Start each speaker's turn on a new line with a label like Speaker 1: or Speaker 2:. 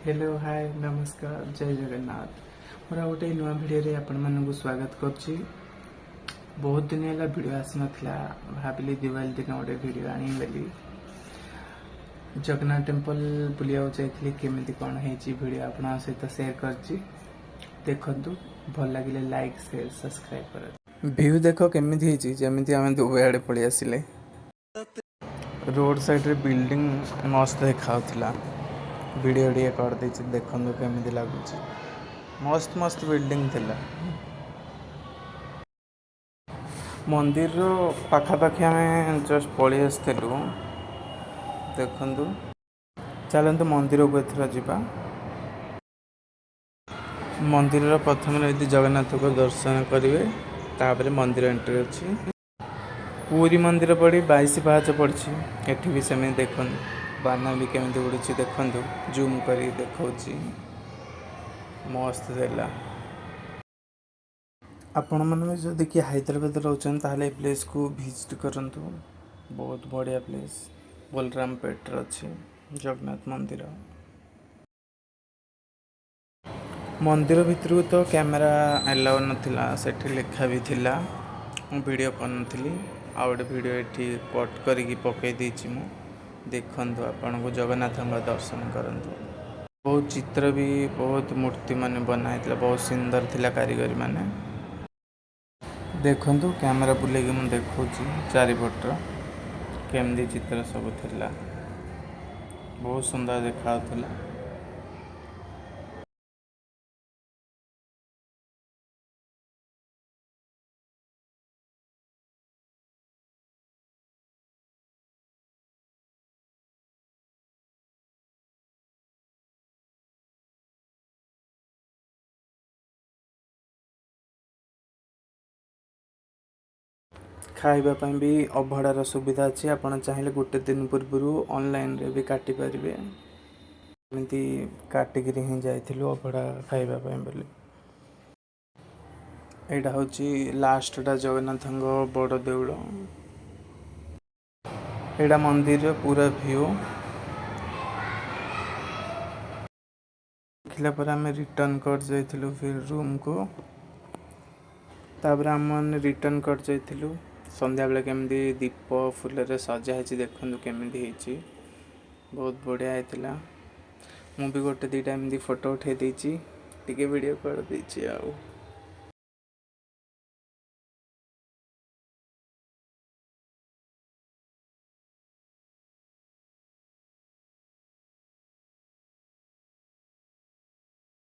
Speaker 1: Hello, ହାଏ, ନମସ୍କାର, ଜୟ ଜଗନ୍ନାଥ। ମୋର ଆଉ ଗୋଟେ ନୂଆ ଭିଡ଼ିଓରେ ଆପଣମାନଙ୍କୁ ସ୍ୱାଗତ କରୁଛି। ବହୁତ ଦିନ ହେଲା ଭିଡ଼ିଓ ଆସିନଥିଲା। ଭାବିଲି ଦିୱାଲି ଦିନ ଗୋଟେ ଭିଡ଼ିଓ ଆଣିବି ବୋଲି। ଜଗନ୍ନାଥ ଟେମ୍ପଲ ବୁଲିବାକୁ ଯାଇଥିଲି, କେମିତି କ'ଣ ହେଇଛି ଭିଡ଼ିଓ ଆପଣଙ୍କ ସହିତ ସେୟାର କରିଛି। ଦେଖନ୍ତୁ, ଭଲ ଲାଗିଲେ ଲାଇକ୍, ସେୟାର, ସବସ୍କ୍ରାଇବ୍ କରନ୍ତୁ। ଭିଉ ଦେଖ କେମିତି ହେଇଛି, ଯେମିତି ଆମେ ଦୁବାଇ ଆଡ଼େ ପଳେଇ ଆସିଲେ। ରୋଡ଼ ସାଇଡ଼ରେ ବିଲ୍ଡିଂ ମସ୍ତ ଦେଖାଯାଉଥିଲା। ଭିଡ଼ିଓ ଟିକେ କରିଦେଇଛି, ଦେଖନ୍ତୁ କେମିତି ଲାଗୁଛି। ମସ୍ତ ମସ୍ତ ବିଲ୍ଡିଂ ଥିଲା। ମନ୍ଦିରର ପାଖାପାଖି ଆମେ ଜଷ୍ଟ ପଳେଇ ଆସିଥିଲୁ। ଦେଖନ୍ତୁ, ଚାଲନ୍ତୁ ମନ୍ଦିରକୁ ଏଥର ଯିବା। ମନ୍ଦିରର ପ୍ରଥମେ ଯଦି ଜଗନ୍ନାଥଙ୍କୁ ଦର୍ଶନ କରିବେ, ତାପରେ ମନ୍ଦିର ଏଣ୍ଟ୍ରି ଅଛି। ପୁରୀ ମନ୍ଦିର ପଡ଼ି 22 ପାହାଚ ପଡ଼ିଛି। ଏଠି ବି ସେମିତି। ଦେଖନ୍ତୁ, ବାନା ବି କେମିତି ଉଡ଼ୁଛି। ଦେଖନ୍ତୁ, ଜୁମ୍ କରିକି ଦେଖାଉଛି। ମସ୍ତ ଥିଲା। ଆପଣମାନେ ବି ଯଦି କିଏ ହାଇଦ୍ରାବାଦରେ ରହୁଛନ୍ତି, ତାହେଲେ ଏ ପ୍ଲେସ୍କୁ ଭିଜିଟ୍ କରନ୍ତୁ। ବହୁତ ବଢ଼ିଆ ପ୍ଲେସ୍। ବଲରାମପେଟରେ ଅଛି ଜଗନ୍ନାଥ ମନ୍ଦିର। ମନ୍ଦିର ଭିତରକୁ ତ କ୍ୟାମେରା ଆଲାଉ ନଥିଲା, ସେଠି ଲେଖା ବି ଥିଲା। ମୁଁ ଭିଡ଼ିଓ କରିନଥିଲି। ଆଉ ଗୋଟେ ଭିଡ଼ିଓ ଏଠି କଟ୍ କରିକି ପକାଇ ଦେଇଛି ମୁଁ। ଦେଖନ୍ତୁ, ଆପଣଙ୍କୁ ଜଗନ୍ନାଥଙ୍କ ଦର୍ଶନ କରନ୍ତୁ। ବହୁତ ଚିତ୍ର ବି, ବହୁତ ମୂର୍ତ୍ତି ମାନେ ବନା ହେଇଥିଲା। ବହୁତ ସୁନ୍ଦର ଥିଲା କାରିଗରୀ ମାନେ। ଦେଖନ୍ତୁ, କ୍ୟାମେରା ବୁଲେଇକି ମୁଁ ଦେଖାଉଛି ଚାରିପଟର କେମିତି ଚିତ୍ର ସବୁ ଥିଲା। ବହୁତ ସୁନ୍ଦର ଦେଖାଯାଉଥିଲା। ଖାଇବା ପାଇଁ ବି ଅଭଡ଼ାର ସୁବିଧା ଅଛି। ଆପଣ ଚାହିଁଲେ ଗୋଟେ ଦିନ ପୂର୍ବରୁ ଅନଲାଇନରେ ବି କାଟିପାରିବେ। ଏମିତି କାଟିକିରି ହିଁ ଯାଇଥିଲୁ ଅଭଡ଼ା ଖାଇବା ପାଇଁ ବୋଲି। ଏଇଟା ହେଉଛି ଲାଷ୍ଟଟା, ଜଗନ୍ନାଥଙ୍କ ବଡ଼ ଦେଉଳ। ଏଇଟା ମନ୍ଦିରର ପୁରା ଭିଉ। ଦେଖିଲା ପରେ ଆମେ ରିଟର୍ନ କରି ଯାଇଥିଲୁ ଫିର୍ ରୁମ୍କୁ। ତାପରେ ଆମେମାନେ ରିଟର୍ନ କରି ଯାଇଥିଲୁ। ସନ୍ଧ୍ୟାବେଳେ କେମିତି ଦୀପ ଫୁଲରେ ସଜା ହେଇଛି, ଦେଖନ୍ତୁ କେମିତି ହେଇଛି। ବହୁତ ବଢ଼ିଆ ହେଇଥିଲା। ମୁଁ ବି ଗୋଟେ ଦୁଇଟା ଏମିତି ଫଟୋ ଉଠାଇ ଦେଇଛି, ଟିକେ ଭିଡ଼ିଓ କରିଦେଇଛି ଆଉ।